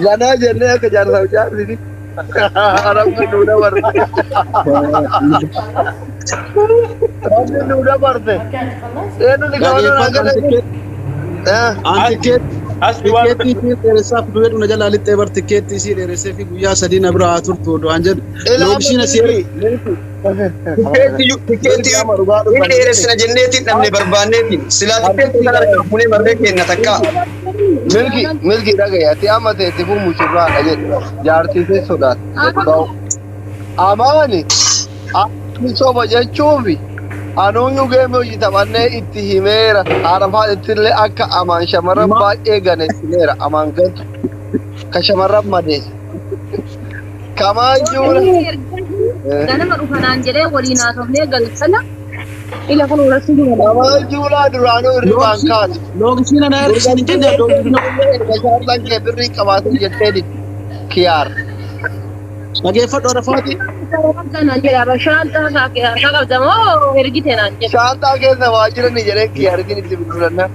Ganaa jennee akka jaarsaaf jaarsiti. Rabbi nuu dabarte. Rabbi nuu dabarte. Eenyu ni kaawwanoo naa galee? An Asli waan tikkeettii isii dheeressaa fiduu jedhu na jalaa lixxee bar tikkeettii isii dheeressee fi guyyaa 3 na bira haa turtu odoo an jedhu. Loogishiin asii erge. Tikkeetti hin dheeressina jenneetiin dhabne barbaanneetiin silaa tikkeetti kana harkaa fuunee marree kenna takka. Milki milki dhagaye ati amma teetti kun mushurraadha jedhu jaartii fi sodaatti dhugaa'u. Amaani ani soba jechuufi anuuyyuu geemii hojii taphannee itti himeera haadha faadhittillee akka amaan shamarran baay'ee ganeessineera amaan gantu ka shamarran madeessa. Kamaan juura. Ganama dhufanaan jedhee waliin haasofnee galgala ila kun irratti Kamaan juulaa duraanuu irribaan kaatu. Loogishiin ana ergisiin hin jenne loogishiin. Erga shaarlaan kee birrii qabaatu jettee kiyaar. Dhageeffadhu Arafaati. Naan jedha shaantaa harkaa qabda moo ergite naan jedha. Shaantaa keessa waa jirani jedhee kiyaaritiin itti bilbilanna.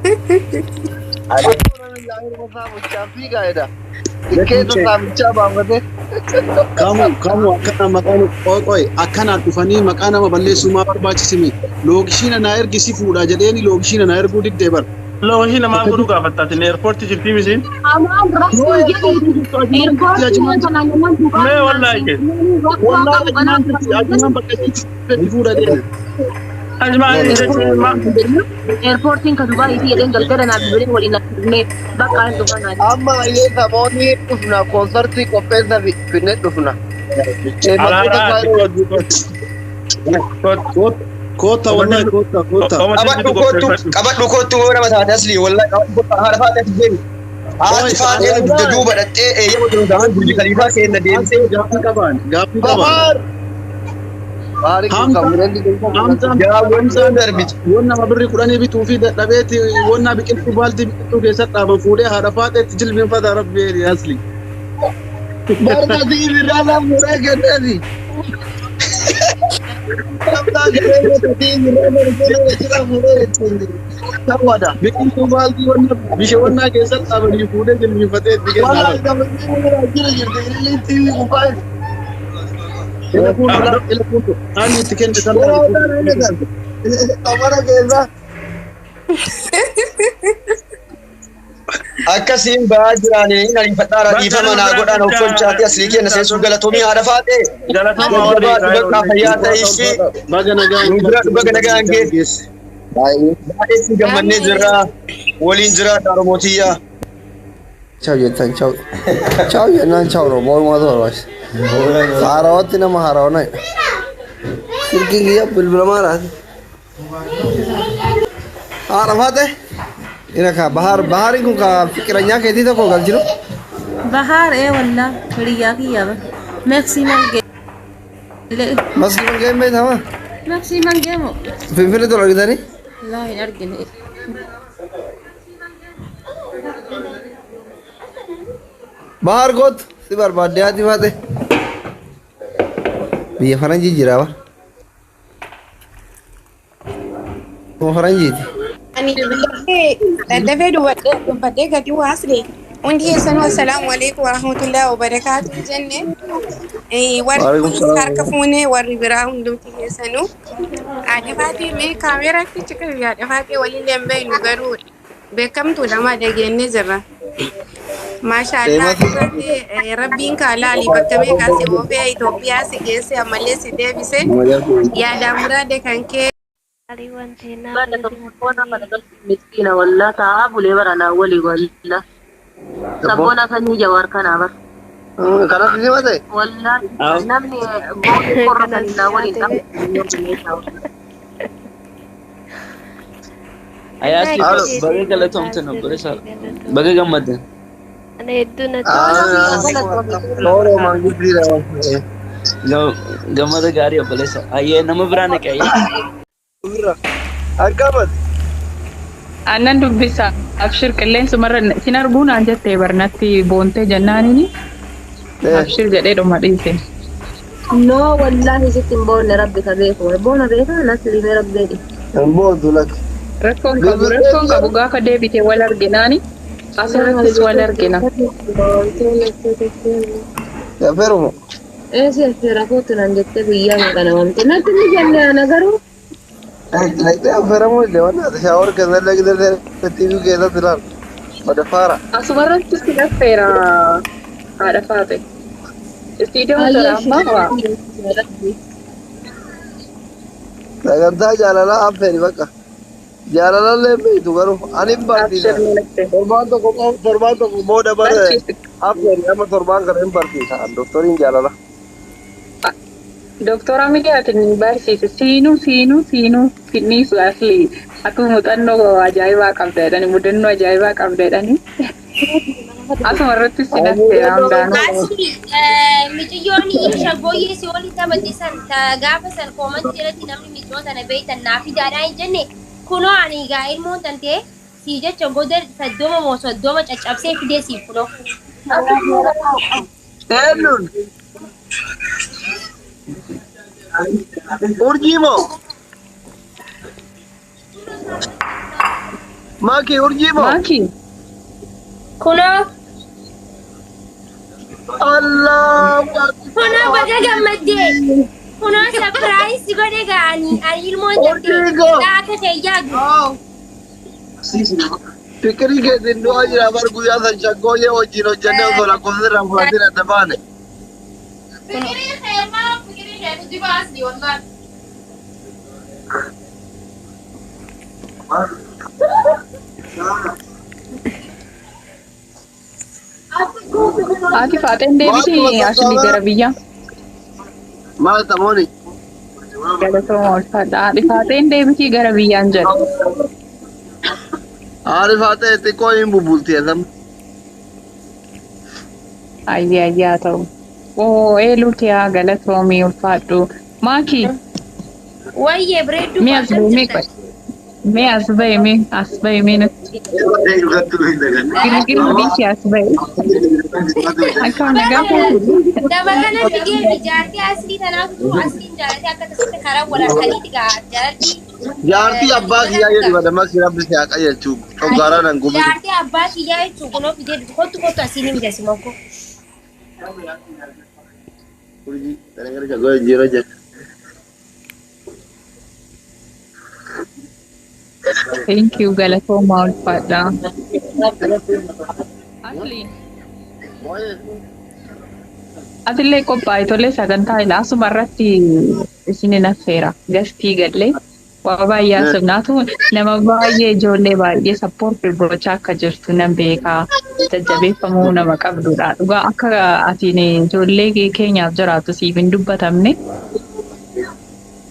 Tikkeeta saamichaa baafate. Kamu kamu akkana maqaan qoy akkanaan dhufanii maqaa nama balleessuu maa barbaachisime loogishiin ana ergisi fuudha jedheeni loogishiin ana erguu diddee bar. Loohii namaa godhuu gaafattaatiin eerpoortii jirtii misiin. Amaan rakkoo jedhu eerpoortii kanaan jennaan duubaan. Mee wallaahi kee. Wallaahi ajumaan jirti ajumaan bakka jirti fuudha jedhe. Ajumaan jechuun ma. Eerpoortiin ka Dubaayii fi jedheen galgala naa bilbilee waliin haasofnee bakka hin dhufanaa. Amma iyyee samoonni dhufna koonsartii qopheessa finne dhufna. Alaaraa Koota wallahi koota koota. Qabadhu kootu qabadhu kootu yoo nama taate asli wallahi qabadhu kootu haadha faate ati deemi. Haati faateen dugda duuba dhattee eeyyama jiru gahan Burji Khaliifaa seenna deemtee. Gaaffii qabaan gaaffii qabaan. Hamzaan darbiti. Yoon nama birrii 10 bituu fi dadhabeeti wonna biqiltuu baaltii biqiltuu keessatti dhaaban fuudhee haadha faateetti jilbeenfata rabbi eeri asli. Barna siibirraa fuudhee kenneeti. Biqiltuu baaltii wonna bishaan wonnaa keessatti dhaabanii fuudhee jilbeenfatee itti kennaa. Ila kun ila kun haalli itti kenne sana. Akkasiin ba'aa jiraanii hin ariifadhaara dhiifama naa godhaan of tolchaati aslii kenna seensuu galatoomii haadha faatee. Jajjabaa bakka fayyaa ta'e ishii. Baga nagaan Nu bira baga nagaan geesse. Baay'ee si gammannee jirra. Waliin jiraadha Oromotiyyaa. Ciao jettan ciao. Ciao jennaan ciao no borumaatu barbaachisa. Haarawatti nama haarawa nayi. Silkiin kiyya bilbila maalaati. Haara faate. Ina ka bahar bahariin kun ka fiqiranyaa keetii tokko galchinu. Bahar ee wallah hiriyyaa kiyyaa ba. Maksimal gee. Maskiman ga'een beekama. Maksimal gee moo? Finfinnee tola argitanii. Laa hin argine. Bahar gootu si barbaaddee haati faate. Biyya faranjii jira ba. Kuma faranjiiti. Ani daddafee dubbadhee gadi waasne hundi keessanuu assalaamu alaikum warahmatullahi wabarakaatu jenne warri Waalaikum salaam. harka fuunee warri biraa hundumti keessanuu haadha faatee mee kaameeraatti chiqil haadha faatee waliin hin beeknu garuu beekamtuu lama dhageennee jirra. Maashaallah haadha faatee rabbiin kaalaali bakka meeqaa si oofee Itoophiyaa si geesse ammallee si deebise yaada muraade kan kee. Bada sabboona kana galchu miskiina wallah taa'aa bulee baranaa walii wallah. Sabboona sanyii jawaar kanaa bar. Kanatti si mate? Wallah namni gootee qorra saninnaa waliin qabu. Ayaasli baga galatoomte obboleessa baga gammadde. Ana hedduu natti Tooroo maanguddiidha. Gammada gaarii obboleessa. Ayyee nama biraa naqe ayyee. Akkamat. Aannan dubbisa. Abshir qilleensumarra sin arguu naan jettee barnatti boontee jennaanini. Abshir jedhee dhuma dhiise. No wallahi sitti hin boonne rabbi ka beeku. Boona beekaa natti limee rabbeedhi. Hin boontu lakki. Rakkoon qabu rakkoon qabu gaafa deebite wal arginaani. Asirrattis wal argina. Affeerumo. Eessi affeera kootu naan jettee guyyaa maqana waamte. Natti ni jenne ana garuu. Dhaqxee affeeramuu illee waan shaawar keessallee gidirree TV keessatti ilaal. Madafaara. Asumarratti si affeera haadha faate. Istiidiyoon jira ammaa waa. Sagantaa jaalalaa affeeri bakka. Jaalalallee beektu garuu ani hin barsiisa. Torbaan tokko torbaan tokko booda bara affeeri amma torbaan kana hin barsiisa. Doktoriin jaalala. Doktora Midiyaatiin barsiise siinuu siinuu siinuu finniisu asli akkuma muuxannoo ajaa'ibaa qabda jedhani mudannoo ajaa'ibaa qabda jedhani. Asuma irratti si affeera hundaanuu. Asli miciyyoon shaggooyyee si waliin taphatte san gaafa san koomantii jalatti namni miciyoo tana beektan naa fidaadhaa hin jenne kunoo ani egaa ilmoon tantee si jecha goda 30 moo 30 caccabsee fidee siif kunoo. Eenyuun? Urjii moo? Maaki urjii moo? Maaki. Kunoo. Allah. Kunoo baga gammaddee. Kunoo sapiraayis godhe gaanii ani ilmoon tantee akka ta'e yaadu. Fikirii keetiin du'aa jira bar guyyaa san shaggooyyee wajjin hojjennee osoo lakkoofsa irraa fudhatiin adda baane. Fikirii kee maal fikirii kee nuti baasni wallahi. Haati faaxeen deebitii asli gara biyyaa. Maal tamooni? Galatooma ulfaadha. Haadhi faaxeen deebitii gara biyyaan jedha. Haadhi faaxee xiqqoo hin bubulti eessam. Ayyaa ayyaa ta'u. Oo eeluu tiyaa galatoomii ulfaadhu. Maaki. Wayyee bareedduu Mee as bahi mee qoy. Mee as bahi mee as bahi mee nutti. Girgirri dhiisii as bahi. Akka nagaa fuudhu. Nama kanatti geemi jaartii aslii tanaatu asliin jaalatee akka tasitti karaa wal harkaniiti gaa jaartii. Jaartii abbaa kiyyaa jedhi badamma si rabbi si haa qajeelchu coggaaraan hin gubisu. Jaartii abbaa kiyyaa jechuun kunoo fidee kottu kottu asiin ni mijasi mokko. Urjii gara shaggooyyee jira jedha. Thank you galatooma ulfaadha. Asli. Atillee qophaa'e tolee sagantaa ila asuma irratti isinin affeera gastii gallee waa baay'ee haasofnaatu nama baay'ee ijoollee baay'ee sappoortii gochaa akka jirtu nan beekaa jajjabeeffamuu nama qabdudha. Dhugaa akka atiin ijoollee keenyaaf jiraatu siif hin dubbatamne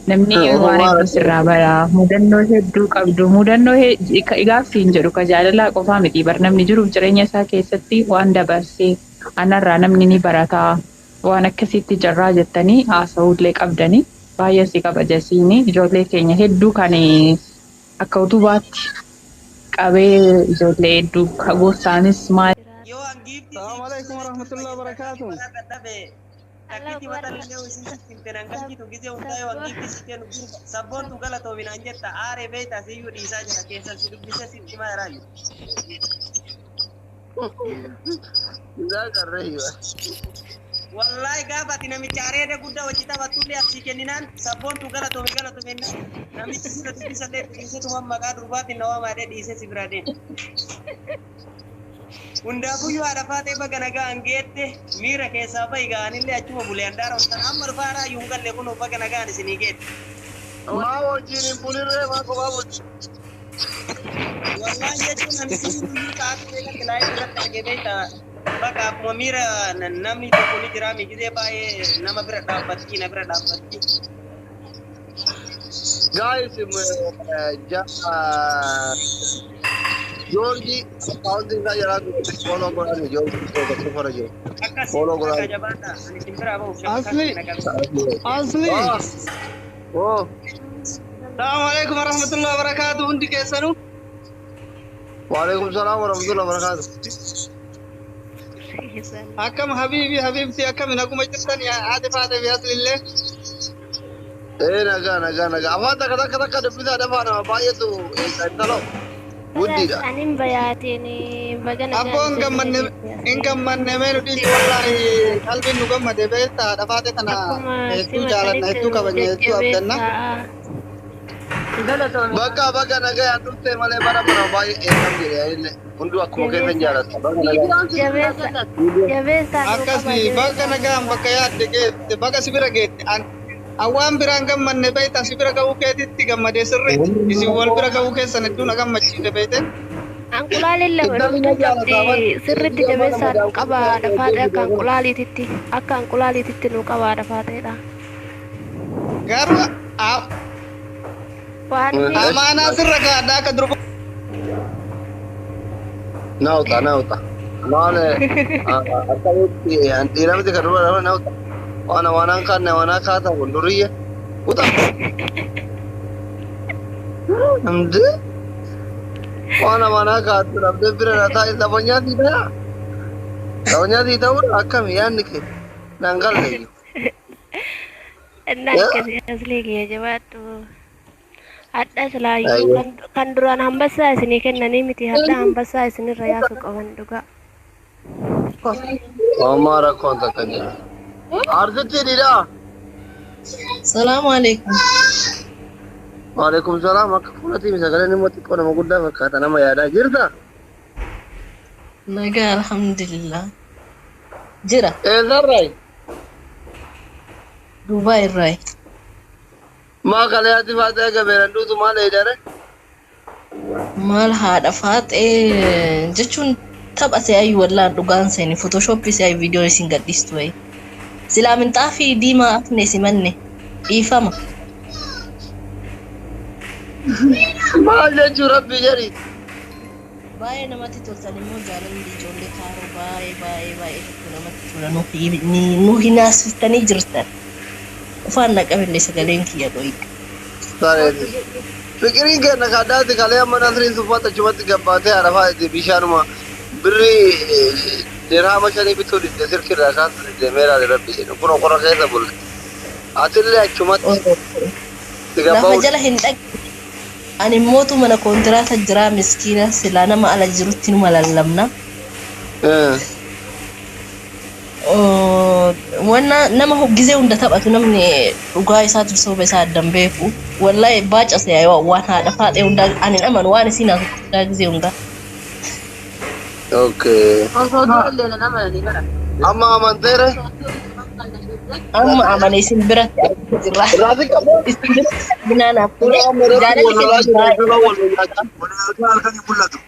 namni waan hedduu sirraa bara mudannoo hedduu qabdu mudannoo gaafsi hin jedhu ka jaalalaa qofaa miti bar namni jiruuf jireenya isaa keessatti waan dabarsee anarraa namni ni barataa waan akkasitti jirraa jettanii haasa'uullee qabdanii baay'ee si kabajasiini ijoollee keenya hedduu kan akka utubaatti qabee ijoollee hedduu gorsaanis maal. Salaamu alaikum warahmatullahi wabarakatuh. Sabboontu galatoominaan jetta aaree beektaa siyyuu dhiisaa jira keessan si dubbisa si himaa jiraayu. Wallaahi gaafa ati namicha areeda guddaa hojii taphattullee asii kenninaan sabboontu galatoomi galatoominna namichi sira dubbisallee dhiisetuma maqaa durbaatiin na waamaadhee dhiisee si bira deema. Hundaafuyyuu haadha faatee baga nagaan geette miira keessaa bahi ga'anillee achuma bulee handaara oltan amma dhufaa raayyuu hin galle kunoo baga nagaan isinii geette. Maa wajjin hin bulirree maa kophaa bulchi. Wallaahi jechuun ani siyyuu taatu beekatti laayif irratti argee beekta bakka akkuma miira namni tokko ni jira migisee baay'ee nama bira dhaabbatti na bira dhaabbatti. Guys, Georgie akkaawuntiin isaa jalaa follow godhani Georgie tokko fara jiru. Follow Akka godhani. jabaadha ani isin biraa bahuuf Asli. Asli. Oh. Salaamu alaikum warahmatullahi wabarakatuh. Hundi keessanuu. Waalaikum salaam warahmatullahi wabarakatuh. Akkam habiibi habiibti akkam naguma jirtan haati faate fi aslillee. Nagaa nagaa nagaa afaan takka takka takka dubbisaa dafaa nama baay'eetu intalo guddiidha. Anin bayaatiin Baga nagaan Abboon isin bira gammanne geesse hin asli. Gammanne mee nu dhiisi wallaahi qalbiin nu gammade beektaa haadha faate tana Akkuma hedduu jaalanna simatanitti hedduu nu kabajna hedduu abdanna. jajjabeessaa. Galatoomi. Bakka bakka nagayaan dhufte malee bara bara baay'ee eegam jedhe illee hunduu akkuma keessan Jabeessa jaalata. Bakka nagaan. jabeessa jabeessaa nuu qabaa Akkasii bakka jabeessaa nuu nagaan qabaa. Bakka yaadde geette bakka si bira geette an waan biraan gammanne beektaa si bira ga'uu keetitti gammadee sirriitti isin wal bira ga'uu keessan hedduu na gammachiise beekte. Anqulaaliin lama Intalli dhuftuu na jaalata qabdi bar. sirriitti Amma nama jabeessaa nuu qabaa daawwatu dhafaadhe akka anqulaaliititti akka anqulaaliititti nuu qabaa dhafaateedha. Garuu Waan fi amaanaa sirra gaadhaa akka durba. Nauta nauta. Maal akkamitti dhiiramti kan dura nama nauta. Waan waan kaanne waan kaata kun duriyye. Uta. Ndi waan waan kaatu dhabdee bira na taa'e lafa nyaatii ta'a. Lafa nyaatii ta'uudha akkami yaadni kee naan galle iyyuu. Innaa akkasii asli kiyya jabaadhu. Hadha silaayyuu kan duraan hambassaa isinii kennanii miti hadha hambassaa isinirra yaasuu qaban dhugaa. Homaa rakkoon takka hin jiru. Arsitti dhiiraa. Salaamu alaikum. Waalaikum salaam akka fuulatii sagaleen immoo xiqqoo nama guddaa fakkaata nama yaadaa jirta. Nagaa alhamdulillah. Jira. Eessarraayi? Duubaa irraayi. Maa kalee ati faatee aga beeran duutu maal eedare? Maal haadha faaxee jechuun tapha si'aayi wallaan dhugaan seeni photoshoppii si'aayi viidiyoon isin gadhiistu wayi. Silaa minxaafii diimaa afne simanne dhiifama. Maal jechuu rabbi jedhi. Baay'ee namatti toltan immoo jaalalli ijoollee kaaroo baay'ee baay'ee baay'ee tokko namatti tola nu hinaasistanii jirtan. Ufaan naqabillee sagaleen kiyya dho'i. Sareeti. Fiqiriin kenna kaddaati kalee amma nasriin suffata achumatti gabbaatee arafaa itti bishaanuma birri dirhama shanii bituu didde silkirraa kaasuu didde meeraale rabbi jedhu kun qorra keessa bulle. Atillee achumatti si Lafa gabbaa'u. jala hin dhaqne. Ani mootu mana kontiraata jiraa miskiina silaa nama ala jirutti numa lallabna. Wanna nama hoggizee hunda taphatu namni dhugaa isaatu soba isaa addan beeku. Wallahi baaca si'aayi waan haadha faaxee hundaa ani hin amanu waan isiin haasoftu hundaa gizee hundaa. Okay. Osoo durallee nan amananii bara. Amma amanteere? Amma amane isin biratti argaa jirra. Irraati qabu. Isin biratti arginaa naaf Kun ture. amma irratti Jaalalli wal lolaa keessan jira baay'ee. irra wal nu nyaachisa.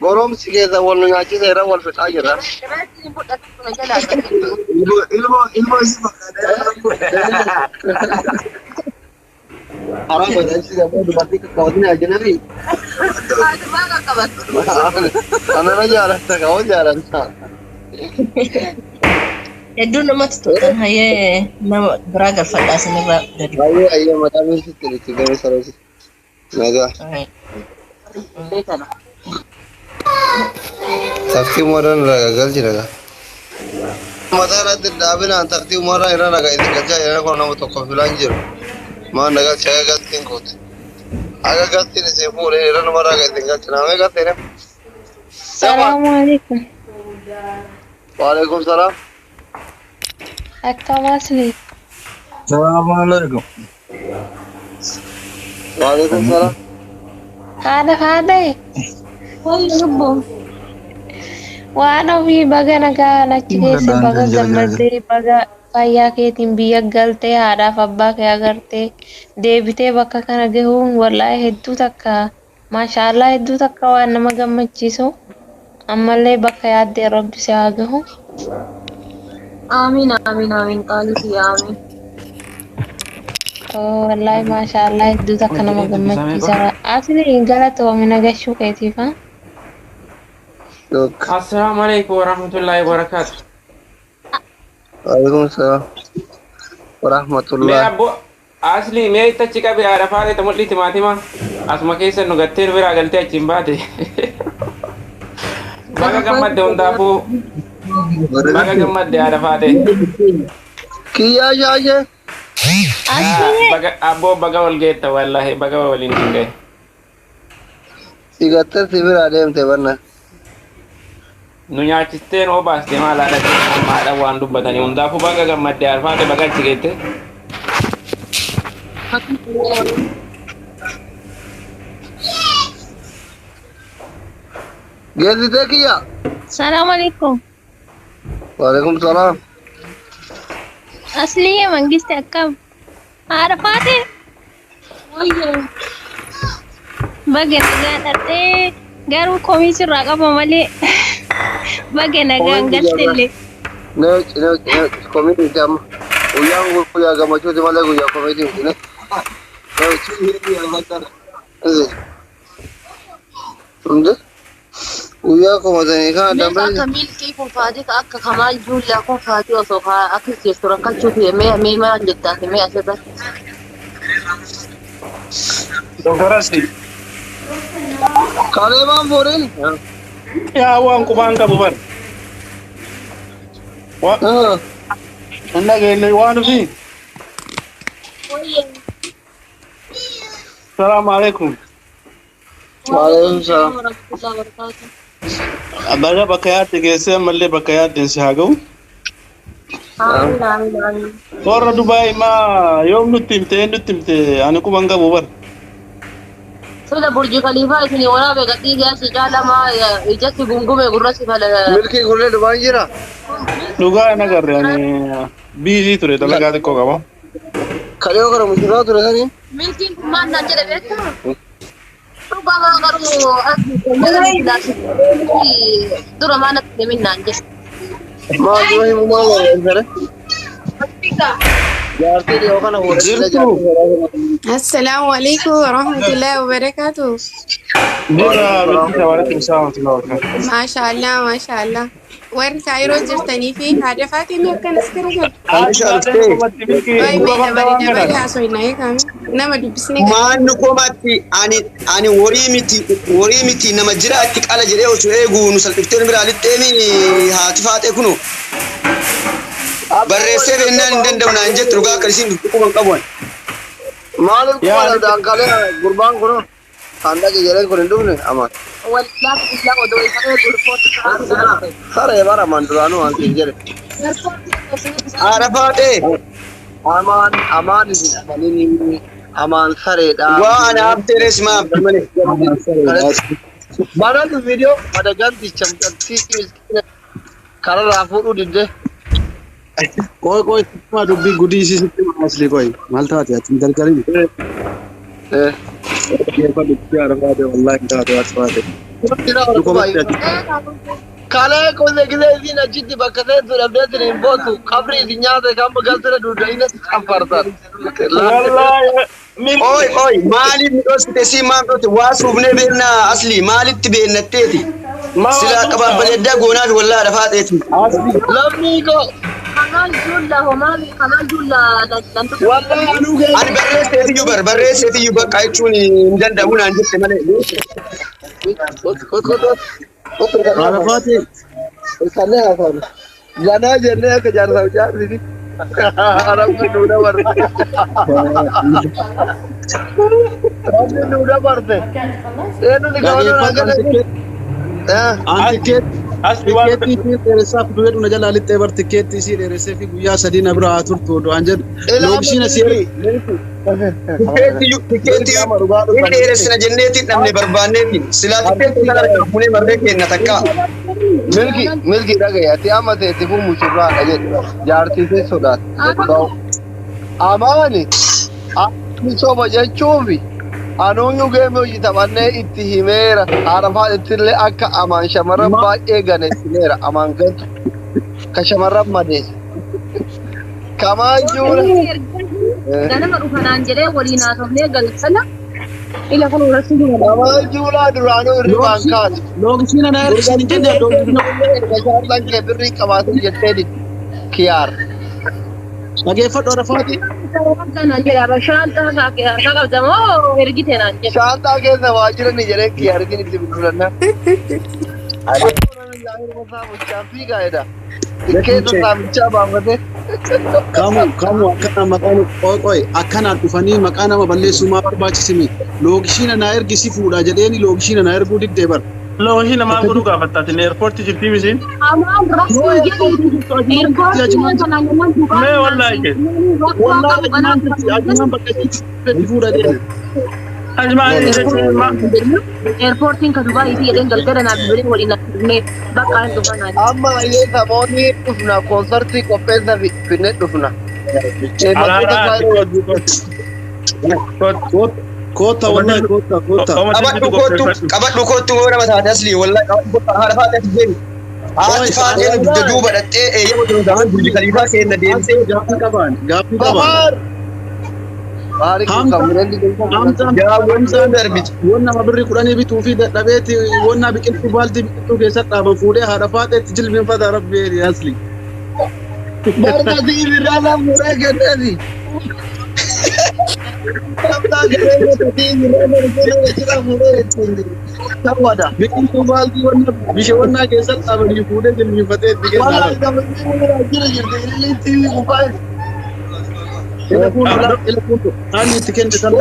Goromsi keessa wal nu nyaachisa irra wal fixaa jira. Irratti hin mul'atu na jalaa qabe. Ilmoo isii fakkaata. Haraama jedhamsi gabaa dubartii qaqqabatin ajnabi. Haati maa qaqqabatu? Ana na jaalatta qabu jaalatta. Hedduu namatti toltan hayyee nama biraa galfadhaa isinirraa gadi. Ayyee ayyee mataa miisitti itti gami saroosi. Nagaa. Beekana. Tafkii umarraan raga galchi nagaa. Mataa irratti dhaabinaan taftii umarraa irra raga itti galchaa jiran kun nama tokko filaan jiru. Maan nagalcha aga galtiin kooti. Aga galtiin isin fuudhee irra nama raga itti galcha namee galteen. Salaamu alaikum. Waalaikum salaam. Akkam asli? Salaamu alaikum. Waalaikum salaam. Haadha faatee Wayyo lubbuu. Waan ofii baga nagaan achi keessa baga gammaddee baga fayyaa keetiin biyya galtee haadhaaf abbaa kee agartee deebitee bakka kana gahuun wallaahi hedduu takka maashaallah hedduu takka waan nama gammachiisu ammallee bakka yaaddee rabbi si haa gahu. Amiin amiin amiin qaalii amiin. Wallaahi maashaallah hedduu takka nama gammachiisa. Asli galatoomi nagashuu keetiif haa. Assalamu alaikum warahmatullahi wabarakatuh. Waalaikum salaam. Mee Warahmatullah. abbo asli mee itti achi qabe haadha faatee ta mul'ii timaatima asuma keessa nu gattee nu biraa galtee achiin baate. Baga gammadde hundaafuu baga gammadde haadha faatee. Kiyyaa shaashee. Baga abboo baga wal geetta wallahi baga waliin hin gahe. Si gattee si biraa deemte banna. Nu nyaachistee noo baaste maal haadha ammaadha waan dubbatanii hundaafuu baga gammaddee arfaate baga achi geette. Geessitee kiyya. Salaam alaikum. Waalaikum salaam. Asliye Mangiste akkam? Haadha Faatee. Baga nagaan dhattee garuu komii sirraa qaba malee baga nagaan galtellee. Neech neech neech komiitii amma guyyaan guyyaa gammachuuti malee guyyaa komiitii miti ne. Neech. Hunde guyyaa komatanii kana Meeqa dambe akka milkii kun faatii ka akka kamaal juullaa kun faatii osoo akka keessu rakkachuu fi mee mee maal jettaati mee asirratti. Doktor Asli. Kalee maan fuudhin? Yaa waan qubaan qabu bar. Hin dhageenye waan ofii. Salaamu alaikum. Waalaikum salaam. Baga bakka yaadde geessee ammallee bakka yaaddeen si haa ga'u. Amiin amiin amiin. Warra Dubaay maa yoom nutti himte nutti himte ani quban qabu bar. Sila Burji Khaliifaa isin waraabee gadhiisee asii caalamaa ijatti gungume gurratti fala. Milkii gurree Dubaay jira. Dhugaa hin agarre ani biizii ture dalagaa xiqqoo qaba. Kalee kana mushiraa ture sanii. Milkiin kun maal naan jedhe beektaa? Dhugamaa garuu as dura maal natti himin naan jedhe. Maal dura himu maal barbaachisare? Jaartii dhiyoo kana fuudhee Jirtu. Assalaamu alaikum warahmatullahi wabarakatuh. Jira beeksisa waalaikum salaam wa rahmatullahi wa barakatuh. Maashaallah maashaallah. Warri kaayiroo jirtanii fi haadha Faatimii akkanas gara Milkii Waay quba mee qabda dabale waan dabale kana. haasofna eegame nama dubbisnee Maannu komatti ani ani horii miti nama jira itti qala jedhee osoo eegu nu salphiftee nu biraa lixxeemi haati faatee kunu barreessee beennaan hin danda'u naan jettu dhugaa akka isiin dhuftu quban qabu ani. Maaliif quba Yaa dhabdaan kalee gurbaan kun kan dhaqe jedheen kun hin dhufne aman. Wallaahi billaa odoo isaan gurfooti. Saree bara aman duraanuu waan siin jedhe. Haadha faatee Amaan amaan isin amanini amaan sareedha. waa ana hafteeres maa hafte malee. Banatu viidiyoo madaganticha mucattii miskiina kararraa fuudhuu didde. Qoy qoy sitti dubbii gudii isii sitti hima asli qoy maal taate ati hin gargarin. Dhaggeeffadhu dubbii haadha faate wallaahi hin taate haati faate. Nu komatti ati. Kalee qonni gisee isiin achitti bakka seentu dhabdeetiin hin bootu qabri isin nyaate kan galtee duddaina xanfartan. Wallaahi Oi milkii. oi maaliif nu dhoksite sii maaf dhoksite waa suufnee beennaa asli maalitti beennatteeti Maa waa silaa suuftaa? qabaabbalee addaa goonaaf wallaahi haadha faateeti. Asli Lammii koo Kamaal juullaa homaa kamaal juullaa nan tuqe. wallahi anuu Ani geesse. barreesseetiyyuu bar barreesseetiyyuu bakka jechuun hin danda'u naan jette malee. Haadha faate Kanneen haasawna. Ganaa jennee akka jaarsaaf jaarsiti. Rabbi nuu dabarte. Rabbi nuu dabarte. Eenyu ni qabatu dhaggeeffadhu akkana an tikkeetti an tikkeetti Asli waan tikkeettii isii dheeressaaf du'e dhuna jalaa lixxee bar tikkeettii isii dheeressee fi guyyaa sadii na bira haa turtu odoo an jedhu Ilaa loogishiin asii ergi. Tikkeetti Milki amma dhugaa hin dubbanne. dheeressina jenneetiin dhabne barbaanneetiin silaa tikkeetti kana harkaa fuunee marree kenna takka. Milki milki dhagaye ati amma teetti kun mushurraadha jedhe jaartii kee sodaatte dhugaa. Amaani ani soba jechuufi anuyyuu geemii hojii taphannee itti himeera haadha faadhettillee akka amaan shamarran baay'ee gane itti himeera amaan gantu ka shamarran madeessa. Kamaan juura. Ganama dhufanaan jedhee waliin haasofnee galgala ila kun irratti Kamaan juulaa duraanuu hirribaan kaatu. Loogishiin ana ergi siin hin jenne loogishiin Shaarlaan kee birrii qabaatu jettee kiyaar. Dhageeffadhu haadha faate. Naan jedha shaantaa harkaa qabda moo ergite naan jedha. Shaantaa keessa waa jirani jedhee kiyaaritiin itti bilbilanna. Tikkeeta saamichaa baafate. Kamu kamu akkana maqaan qoy qoy akkanaan dhufanii maqaa nama balleessuu maa barbaachisimi loogishiin naa ergi si fuudha jedheeni loogishiin naa erguu diddee bar. Lookishin namaa godhuu gaafattaatiin eerpoortii jirtii misiin. Amaan rasmi jedhi eerpoortii kana nama Dubaay Mee wallaahi kee. Wallaahi ajumaan jirti ajumaan bakka itti fuudha deema. Ajumaan Eerpoortiin ka Dubaay fi jedheen galgala naaf bilbilee waliin naaf bakka hin dhufanaa. Amma ayyee samoonni dhufna koonsartii qopheessa finne dhufna. Koota wallahi koota koota. Qabadhu kootu qabadhu kootu yoo nama taate asli wallahi qabadhu kootu haadha faatee as deemi. Haati faateen dugda duuba dhattee eeyyama osoo hin gaafatin Burj Khaliifaa seenna deemtee. Gaaffii qabaan gaaffii qabaan. Hamzaan darbiti. Wonna birri kudhanii bituu fi dadhabeeti wonna biqiltuu baaltii biqiltuu keessatti dhaaban fuudhee haadha faateetti jilbeenfata rabbi asli. Barta siibirraa fuudhee kenneeti. Biqiltuu baaltii wonna bishe wonnaa keessatti dhaabanii fuudhee jilbeenfatee itti kennaa. Ila kun haalli itti kenne sana.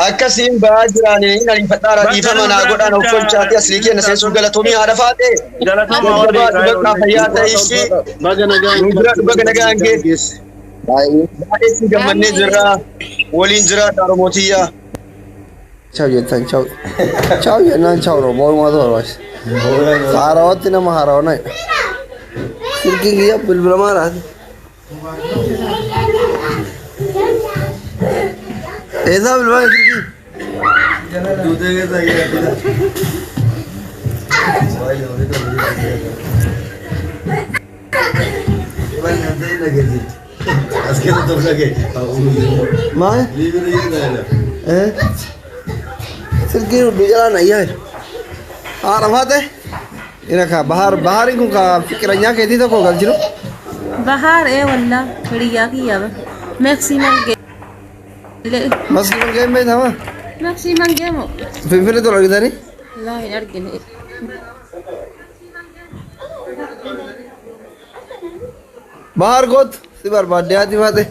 Akkasiin ba'aa jiraanii hin ariifadhaa dhiifama naa godhaan of tolchaati aslii kenna seensuu galatoomii haadha faatee. Jajjabaa fayyaa ta'ii Baga nagaan baga nagaan geesse. Baay'ee si gammannee jirra waliin jiraadha Oromotiyyaa. Ciao jettan ciao. Ciao jennaan ciao no boolumatu barbaachisa. Haarawatti nama haarawana. Silkiin kiyya bilbila maalaati? Eessaa bilbila silkiin? Maal? Eh? Silkiin hudduu jalaa na iyyaa jira. Haadha faate? Ina ka bahar bahariin kun ka fikiranyaa keetii tokko galchinu. Bahar ee wallah hiriyaa kiyya ba. Maximum gee. Maskiin ga'een beekama. Maximum gee moo? Finfinnee tola argitanii? Laa hin argine. Bahar gootu si barbaaddee haati faate.